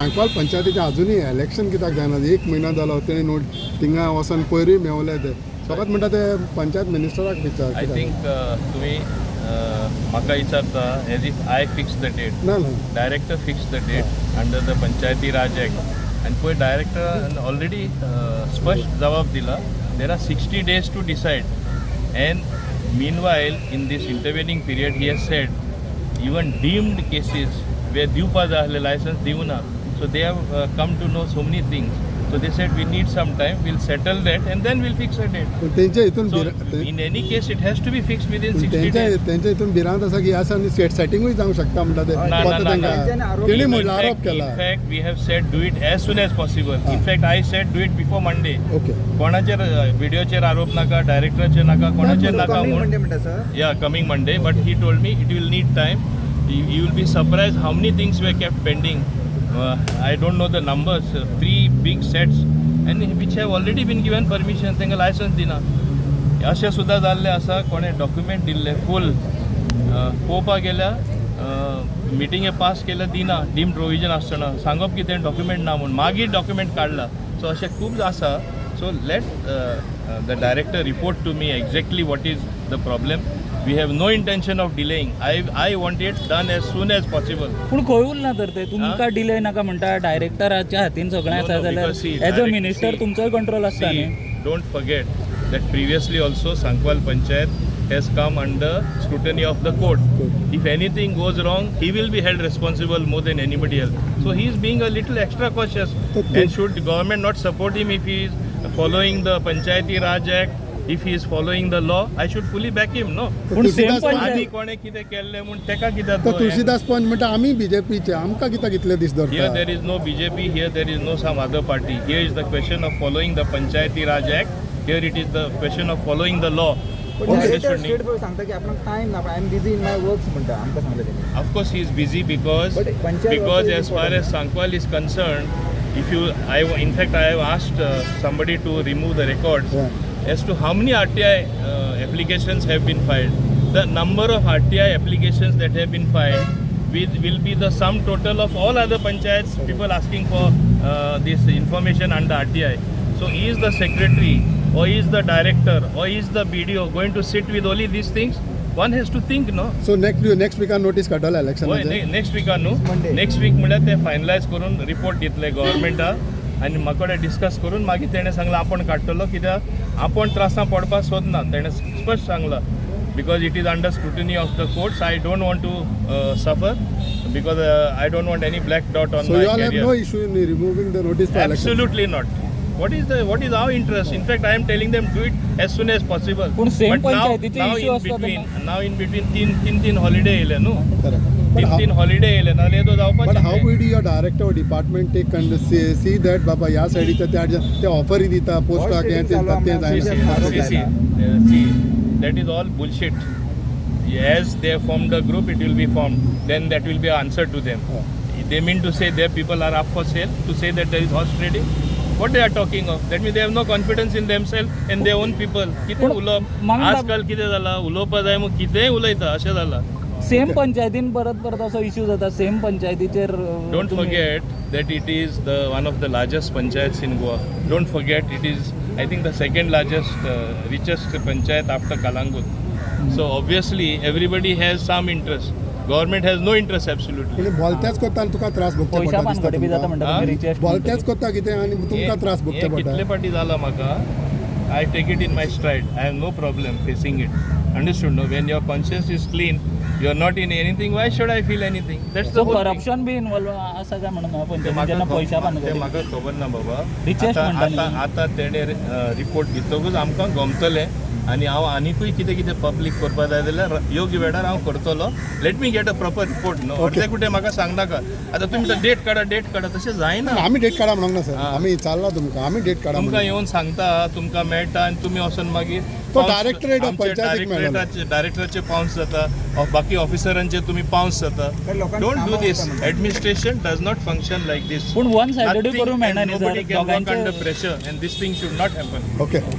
सांकवाल पंचायतीचें अजुनूय इलेक्शन कित्याक जायना? एक म्हयनो जालो. तेणी नोट थिंगा वचोन पयरूय मेवले. ते फकत म्हणटा ते पंचायत मिनिस्टराक विचार. I think तुमी म्हाका विचारता as if I fix the date. ना ना. Director fix the date under the Panchayati Raj Act आनी पळय, डायरेक्टर ऑलरेडी स्पश्ट जबाब दिला, there are 60 days to decide and meanwhile in this intervening period, he has said, even deemed cases where दिवपा जाय आसलें लायसन्स दिवना. So they have come to know so many things, so they said, "We need some time, we'll settle that and then we'll fix a date." पूण तेंच्या हितून So in any case, it has to be fixed within पूण 60 तेंच्या days. तेंच्या हितून भिरांत आसा की ह्या दिसांनी स्टेट सेटिंगूय जावंक शकता म्हणटा ते. ना, ना, पत्ता ना, तांकां ना. तेणी म्हणलं, आरोप केला. In fact, we have said do it as soon as possible. In fact, I said do it before Monday. कोणाचेर, व्हिडिओचेर आरोप नाका, डायरेक्टराचेर नाका, कोणाचेर नाका म्हूण. मंडे म्हणटा sir. Yeah, coming Monday. But he told me it will need time. You will be surprised how many things were kept pending. I don't know the numbers. Three big sets, and which have already been given permission. तांकां licence दिना. अशें सुद्दां जाल्लें आसा, कोणें document दिल्ले फूल, पळोवपाक गेल्यार मिटिंगे पास केल्या, दिना डीम प्रोविजन आसतना. सांगप कितें, डॉक्युमेंट ना म्हूण. मागीर डॉक्युमेंट काडला. सो अशें खूब आसा. So let the director report to me exactly what is the problem. We have no intention of delaying. I want it done as soon as possible. पूण खंय उरला तर ते? तुमकां डिले नाका म्हणटा, डायरेक्टराच्या हातीन सगळें No, आसा no, जाल्यार because see, as a minister तुमचोय कंट्रोल आसता न्ही. See, don't forget that previously also Sankwal Panchayat has come under scrutiny of the court. If anything goes wrong, he will be held responsible more than anybody else. So he is being a little extra cautious. And should government not support him if he is following the Panchayati Raj Act, if he is following the law? I should fully back him, no? पूण same Tulsidas panchayat आनी कोणें कितें केल्लें म्हूण तेका कित्याक तो तुळशीदास पंच म्हणटा, आमी बीजेपीचे, आमकां कित्याक इतले दीस Here दवरता? There is no BJP, here there is no some other party. Here is the question of following the Panchayati Raj Act. Here it is the question of following the law. पण They director should straight forward सांगता की आपणाक time ना, I am busy in my works म्हणटा, आमकां सांगलें तेणी. Of course he is busy because But Panchayat because also is as far as Sankwal is concerned, if you, I in fact I have asked somebody to remove the records as to how many RTI applications have been filed. The number of RTI applications that have been filed will be the sum total of all other panchayats, people asking for this information under RTI. So is the secretary or is the director or is the BDO going to sit with only these things? One has to think, no? So next विकान notice काडटलो हय. इलेक्शनाचे? Next विकान न्हू. Monday. Next week म्हणल्यार ते finalise करून report दितले गव्हर्मेंटाक आनी म्हाका कडेन डिस्कस करून मागीर तेणें सांगलां, आपूण काडटलो, कित्याक आपूण त्रासां पडपाक सोदना. तेणें स्पश्ट सांगलां, because it is under scrutiny of the courts, I don't want to suffer because I don't want any black dot on so my you all have no career. Issue in removing the notice for election? Absolutely not. What is our interest? In fact, I am telling them do it as soon as possible. पूण same But now, पंचायतीचे now issue in आसता. Between, now in between तीन तीन तीन holiday येयले न्हू. Correct. तीन तीन हॉलिडे येयले, नाल्यार तो बट how जावपाचें. Would your director department take and see that बाबा ह्या सायडीच्या त्या ते ऑफरी दिता पोस्टाक, हें ते तें जायना? See, see, see, that is all bullshit. As they have formed a group, it will be formed. Then that will be an answer to them. They mean to say their people are up for sale, to say that there is horse trading. What they are talking of? That means they have no confidence in themselves and their own people. कितें पूण उलोवप मागीर आजकाल कितें जाला, उलोवपा जाय म्हूण कितेंय उलयता अशें जाला. सेम पंचायतीन परत परत असो इश्यू जाता, same पंचायतीचेर Don't forget that it is the one of the largest panchayats in Goa. Don't forget it is, I think, the second largest, richest panchayat after Kalangut. So obviously everybody has some interest. Government has no interest absolutely. म्हणजे बोलत्याच कोत्ता आनी तुका त्रास भोगचे पयशा पडटा दिसता भानगडी बी जाता तुमकां. म्हणटा हा? तुमी रिचेस्ट. बोलत्याच कोत्ता कितें आनी तुमकां त्रास भोगचे हे पडटा. कितले पाटी जाला म्हाका, I take it in my stride. I have no problem facing it. Understood, no? When your conscience is clean, you are not in anything, why should I feel anything? That's the so whole thing. Corruption be involve आसा काय म्हणून ते पंचायतीन म्हाका जेन्ना पयशा ते भानगडी? म्हाका खबर ना बाबा. Richest आतां म्हणटा आतां न्ही. आतां तेणें रिपोर्ट दितकूच आमकां गमतलें आनी हांव आनिकूय कितें कितें पब्लीक करपा जाय जाल्यार योग्य वेळार हांव करतलो. Let me get a proper report, न्हू? अर्दे कुठे म्हाका सांगनाका, आतां तुमी डेट काडा, डेट काडा, तशें जायना. आमी डेट काडा म्हणूंक ना सर. हा. आमी विचारला तुमकां, आमी डेट काडा तुमकां म्हणून. येवन सांगता, तुमकां मेळटा आनी तुमी वचोन मागीर तो directorate of पंचायतीक मेळना. डायरेक्टराचे पावंस जाता, बाकी ऑफिसरांचे तुमी पावंस जाता. तर लोकांक don't do कामां दीस. वता म्हणटा. Administration does not function like this. पूण वन सायडेडूय करूंक मेळना न्ही Nobody sir can work दोगांयचे. Under pressure and this thing should not happen. Okay.